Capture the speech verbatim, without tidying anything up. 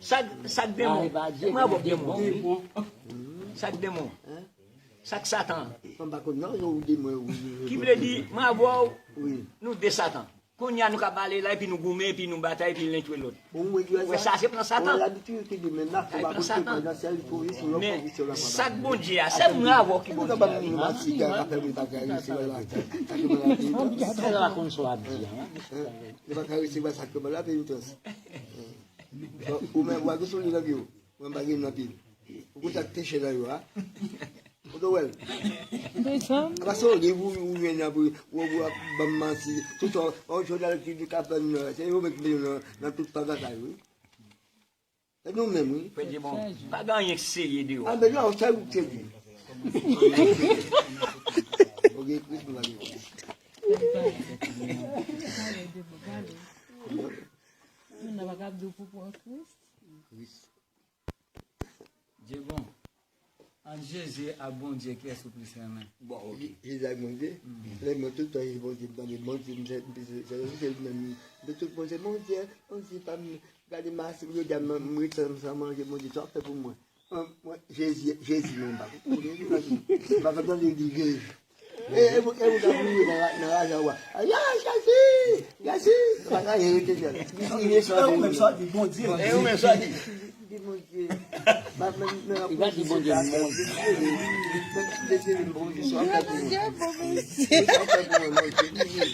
Sa k, sa k denmon? Mwen avè w denmon. Sa k denmon? Sa k Satan? Ki vle di, mwen avè w, nou de Satan. Kounye a nou ka pale la, epi nou goumen, epi nou batay, epi len twe lòt. Ou wè sa, se plan Satan. Sa e plan Satan. Men sa k Bondye a, se mwen avè w ki Bondye a. Ou pa konn sa w ap di a. Ou pa ka resevwa sakreman la penitans. Ou menm, w a gen soulye nan pye w. Mwen pa gen nan pye m. Ou konn sa k te chè nan yo a? Ou te wè l? Apa se yon liv ou, ou jwenn nan pou ou, ou ap ban m manti. Tout sa, yon jounal ki di k ap vann nan, se yo menm ki mete nan, nan tout pagay sa yo, wi. Se nou menm, wi. Frè Djemon, pa gen anyen k serye deyò. A, men non, sa ou te di. Ok, Kris, nou va gen. Moun nan pa kab di w pou pran Kris. Kris. Djemon, ant Jezi ak Bondye, kiyès ou plis renmen? Bon, ok. Jezi ak Bondye. Lè mwen tout tan Jezi, Bondye, m tande Bondye, m se, m se, se, se, se, m se tout Bondye, Bondye, Bondye, pa m, gade masik, yo di a, m, m ret san, san manje, Bondye, sa w fè pou mwen? Mwen, mwen, Jezi, Jezi, non, m pa konn Jezi, m pa konn tande di Jezi. E, e, e, e, nan, nan rajan wa. A, ya, Jezi! Jezi! Pa ka rete fè. Li, li, li, sa ou menm sa di Bondye. E ou menm sa di. Di Bondye. Li pa di Bondye, non. Bondye, Bondye, sa ou fè pou mwen. Sa ou fè pou mwen, Bondye.